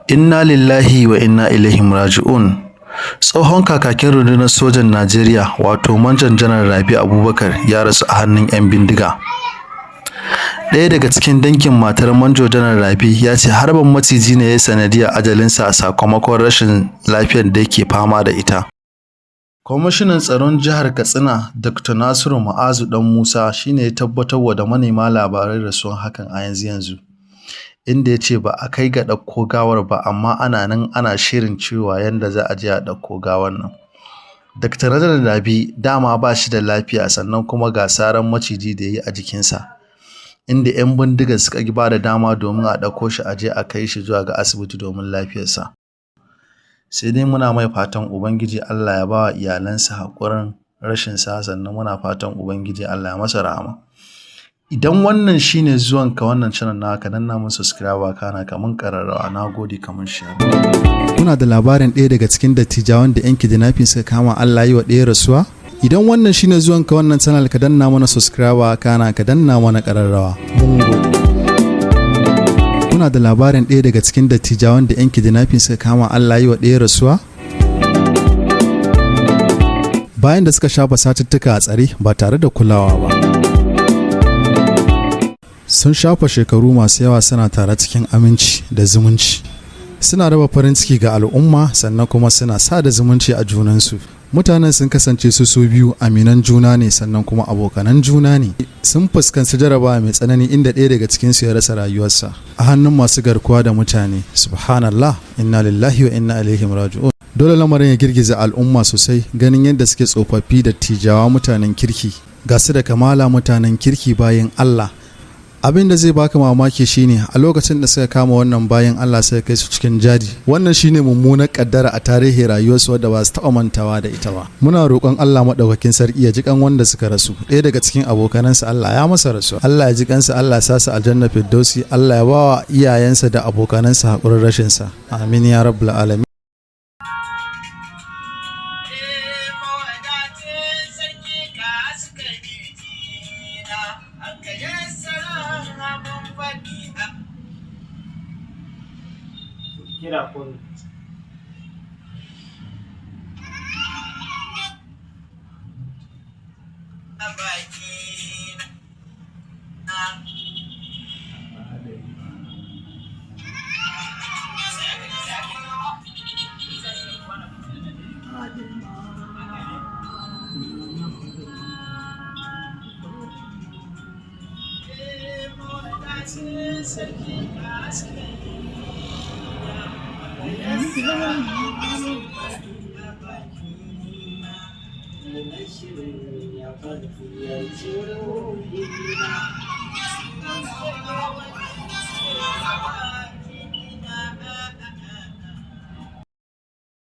Inna lillahi wa inna ilaihi raji'un. Tsohon kakakin rundunar sojan Najeriya, wato Manjo Janar Rabe Abubakar, ya rasu a hannun 'yan bindiga. Ɗaya daga cikin dangin matar Manjo Janar Rabe ya ce harbin maciji ne ya yi sanadiyyar ajalinsa sakamakon rashin lafiyar da yake fama da ita. Kwamishinan Tsaron Jihar Katsina, Dr. Nasiru Ma'azu Dan Musa, shi ne ya tabbatarwa da manema labarai rasuwar hakan a yanzu-yanzu, inda ya ce ba a kai ga ɗauko gawar ba, amma ana nan ana shirin cewa yanda za a je a ɗauko gawar nan. Dr. Janar Rabe dama ba shi da lafiya, sannan kuma ga saran maciji da ya yi a jikinsa, inda 'yan bindigar suka ƙi ba da dama domin a ɗauko shi a je a kai shi zuwa ga asibiti domin lafiyarsa. Sai dai muna mai fatan Ubangiji Allah ya ba wa iyalansa haƙurin rashinsa, sannan muna fatan Ubangiji Allah ya masa rahama. Idan wannan shine zuwanka wannan channel naka, ka danna mun subscribe, kana ka mun ƙararrawa. Na gode, kamun share. Kuna da labarin ɗaya daga cikin dattijawan da 'yan kidnapping suka kama, Allah yi wa ɗaya rasuwa? Idan wannan shine zuwanka wannan channel, ka danna mana subscribe, kana ka danna mana ƙararrawa. Mun gode. Kuna da labarin ɗaya daga cikin dattijawan da 'yan kidnapping suka kama, Allah yi wa ɗaya rasuwa? Bayan da suka shafa satuttuka a tsare ba tare da kulawa ba. Sun shafa shekaru masu yawa suna tare cikin aminci da zumunci. Suna raba farin ciki ga al'umma, sannan kuma suna sada zumunci a junansu. Mutanen sun kasance su su biyu aminan juna ne, sannan kuma abokanan juna ne. Sun fuskanci jarabawa mai tsanani, inda ɗaya daga cikinsu ya rasa rayuwarsa a hannun masu garkuwa da mutane. Subhanallah, inna lillahi wa inna ilaihi raji'un. Dole lamarin ya girgiza al'umma sosai, ganin yadda suke tsofaffi da tijawa, mutanen kirki. Ga su da kamala, mutanen kirki, bayan Allah. Abin da zai baka mamaki shine a lokacin da suka kama wannan bayan Allah sai kai su cikin jaji. Wannan shine mummunar kaddara a tarihin rayuwarsu wadda ba su taɓa mantawa da ita ba. Muna roƙon Allah maɗaukakin sarki ya ji kan wanda suka rasu. Ɗaya daga cikin abokanansa, Allah ya masa rasu, Allah ya ji kansa, Allah ya sa su aljanna firdausi, Allah ya bawa iyayensa da abokanansa haƙurin rashin sa. Amin ya rabbul alamin. Mawadacin sarki, ka suka na aka yassara abun faɗi a Kira ko baki na. Mawadacin sarki, ka suka na aka yassara abun faɗi a baki na.